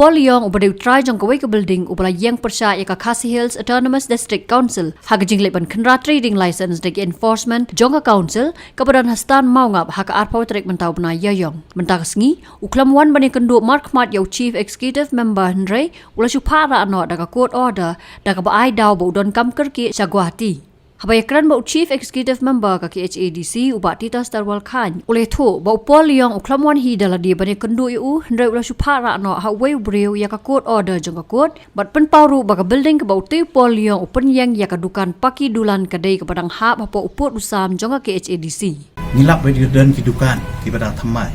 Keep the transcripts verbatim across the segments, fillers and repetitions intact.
Paul Liong uba dei u trai jong kawei ka building uba la ïeng pyrshah ïa ka Khasi Hills Autonomous District Council ha ka jingleit ban khynra trading license da ki enforcement jong ka council kaba don ha Stan Mawngap ha ka arphew tarik mynta u bnai Ïaïong. Mynta ka sngi u khlem wan ban ïakynduh markhmat ïa u Chief Executive Member hynrei u la shu phah rah noh da ka court order da kaba ai daw ba u donkam kyrkieh sha Guwahati. Haba ïakren bad u Chief Executive Member ka K H A D C u Bah Titus Darwal Chyne u la ïathuh ba u Paul Liong u khlem wan hi da lade ban ïakynduh ïa u hynrei u la shu phah rah noh ha uwei u briew ïa ka court order jong ka court bad pynpaw ruh ba ka building kaba utei u Paul Liong u pynïeng ïa ka dukan paki dulan ka dei kaba dang hap hapoh u pud u sam jong ka K H A D C. Ngi lap ba ki don ki dukan kiba dang thymmai.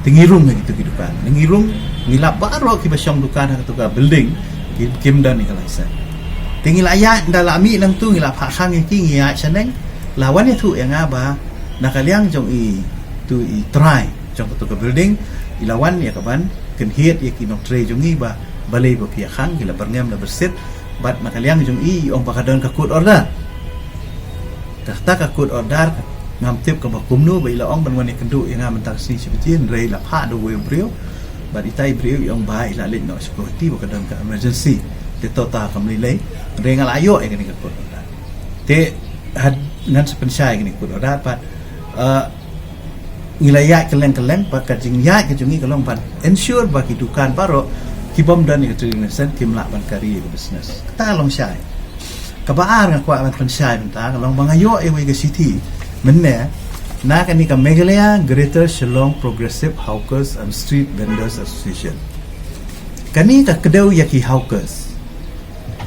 Te ngi rung ha kitu ki dukan. Ngi rung, ngi lap baroh kiba shong dukan ha katu ka building ki, kim don ïa ka license. Te ngi la ïaid, ynda la mih nangtu ngi la phah khang ïa ki, ngi ïaid shaneng. La wan ïathuh ïa nga ba na ka liang jong i, tu i trai jong katu ka building, i la wan ïa ka ban kynhied ïa ki nongtrei jong ngi ba balei ba phi ïa khang, ki la byrngem la byrsit. Bad na ka liang jong i, i ong ba ka don ka court order. Kata ka court order, ngam tip kaba kumno ba i la ong ban wan ïakynduh ïa nga mynta ka sngi sha Beijing, hynrei la phah da uwei u briew. Bad ita i briew i ong ba i la leit noh sha Guwahati ba ka don ka emergency. Te to ta kam lei lei. Hynrei nga la ïoh ïa kane ka court order. Te had ngan sa pynshai ïa kane ka court order bad, eh, ngi la ïaid kylleng kylleng, bad ka jingïaid ka jong ngi ka long ban ensure ba ki dukan baroh ki bym don ïa ka trading license kim lah ban kari ïa ka business. Kata ka long shai. Kaba ar nga kwah ban pynshai mynta ka long ba nga ïoh ïa uwei ka shithi mynne na kane ka Meghalaya Greater Shillong Progressive Hawkers and Street Vendors Association. Kane ka kdew ïa ki hawkers.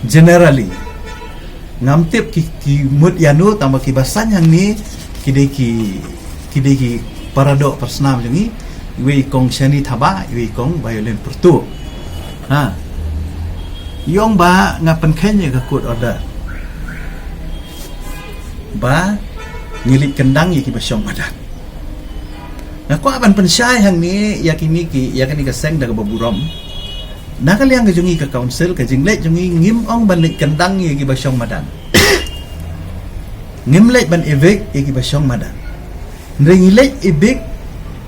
Generally, ngam tip ki, ki mut ïano, tangba kiba saiñ hangne ki dei ki, ki dei ki paradoh parsnam jong ngi, iwei i kong Shani Thabah, iwei i kong Violin Pyrtuh. Ha. I ong ba nga pynkheiñ ïa ka court order ba ngi leit kyndang ïa kiba shong madan. Nga kwah ban pynshai hangne ïa kine ki, ïa kane ka seng da kaba burom. Na ka liang ka jong ngi ka council, ka jingleit jong ngi ngim ong ban leit kyndang ïa kiba shong madan. Ngim leit ban evict ïa kiba shong madan. Hynrei ngi leit evict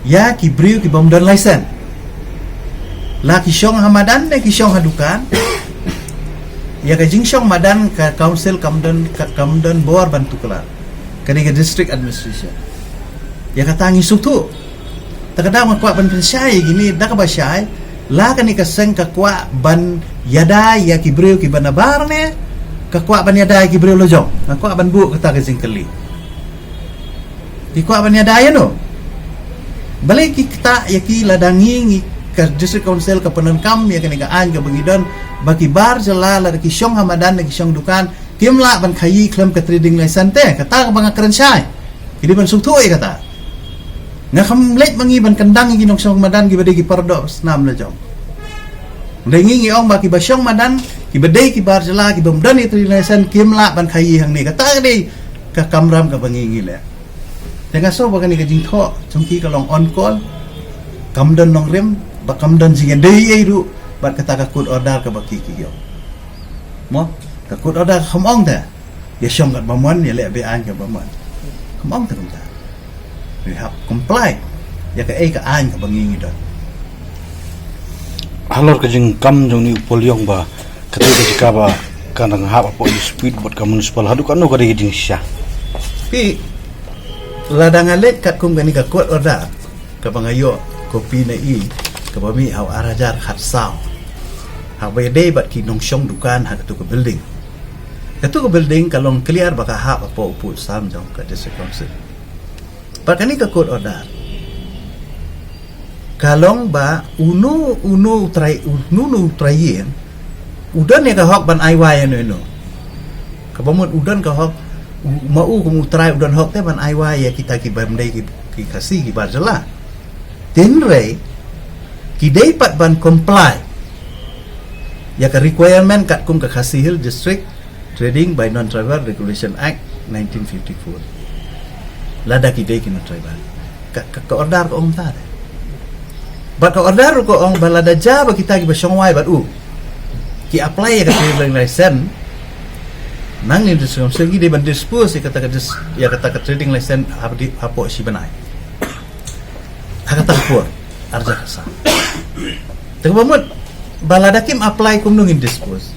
ïa ki briew ki bym don license. La ki shong ha madan ne ki shong ha dukan. Ïa ka jingshong madan ka council kam don, ka, kam don bor ban tuklar. Ka dei ka district administration. Ïa kata ngi sngewthuh. Te ka daw nga kwah ban pynshai ïa kine da kaba shai, la kane ka seng ka kwah ban ïada ïa ki briew kiba nabar ne ka kwah ban ïada ïa ki briew lajong? Nga kwah ban buh kata ka jingkylli. Ki kwah ban ïada ïano? Balei ki ktah ïa ki lada ngi, ngi ka district council ka pyndonkam ïa kane ka aiñ kaba ngi don ba ki bar jylla lada ki shong ha madan ne ki shong dukan kim lah ban khaïi khlem ka trading license te, kata kaba nga kren shai. Ki dei ban sngewthuh ïa kata. Nga kham leit ma ngi ban kyndang ïa ki nongshong madan kiba dei ki paradoh snam lajong. Hynrei ngi ngi ong ba kiba shong madan, kiba dei ki bar jylla, ki bym don ïa trading license kim lah ban khaïi hangne, kata ka dei ka kamram kaba ngi ngi leh. Te nga sngew ba kane ka jingthoh jong ki ka long on call, kam don nongrim, ba kam don jingïadei ei ruh bad kata ka court order kaba ki ki ïoh. Mo, ka court order ka kham ong te ïa shong katba mon, ïa leh be-aiñ katba mon. Kam ong te kumta. We have comply ïa kaei ka aiñ kaba ngi ngi don. Halor ka jingkam jong une u Paul Liong ba kata ka jaka ba ka dang hap hapoh dispute bad ka municipal, haduh katno ka dei ka jingshisha? Phi, lada nga leit katkum kane ka court order kaba nga ïoh copy na i, kaba mih ha u ar hajar khatsaw, haba ïadei bad ki nongshong dukan ha katu ka building. Katu ka building ka long clear ba ka hap hapoh u pud sam jong ka district council. Bad kane ka court order ka long ba uno uno u trai, uno uno u trai ïing u don ïa ka hok ban ai wai ïano ïano. Kaba mut u don ka hok, u, ma u kum u trai u don hok te ban ai wai ïa kita ki bym dei ki, ki Khasi, ki bar jylla. Hynrei ki dei pat ban comply ïa ka requirement katkum ka Khasi Hills District Trading by Non-Tribal Regulation Act nineteen fifty-four. Lada ki dei ki non-tribal, ka, ka, ka order ka ong ta de. Bad ka order ruh ka ong ba lada ja ba kita kiba shong wai bad u ki apply ïa ka trading license, nangne district council ngi dei ban dispose ïa kata ka dis-, ïa kata ka trading license hap di, hapoh shi bnai. Ha kata ka por, ar hajar khatsaw. Te kaba mut, Ba lada kim apply kumno ngin dispose.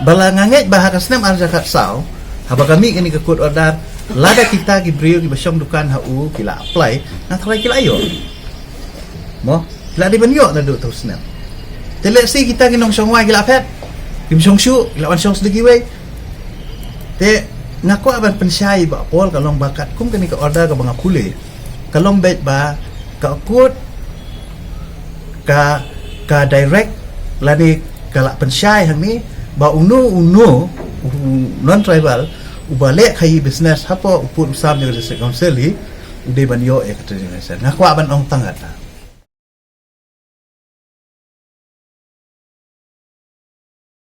Ba la nga ngeit ba ha ka snem ar hajar khatsaw, haba ka mih kane ka court order, lada kita ki briew kiba shong dukan ha u ki la apply, nga tharai ki la ïoh. Mo, ki la dei ban ïoh naduh tu snem. Te lehse kita ki nongshong wai ki la phet, kim shong shuh, ki la wan shong sdang kiwei. Te nga kwah ban pynshai ba Paul ka long ba katkum kane ka order kaba nga pule, ka long beit ba ka court ka, ka direct lane ka la pynshai hangne ba uno uno u non tribal uba leh khaïi business hapoh u pud u sam jong ka district council hi, u dei ban ïoh ïa ka trading license. Nga kwah ban ong tang kata.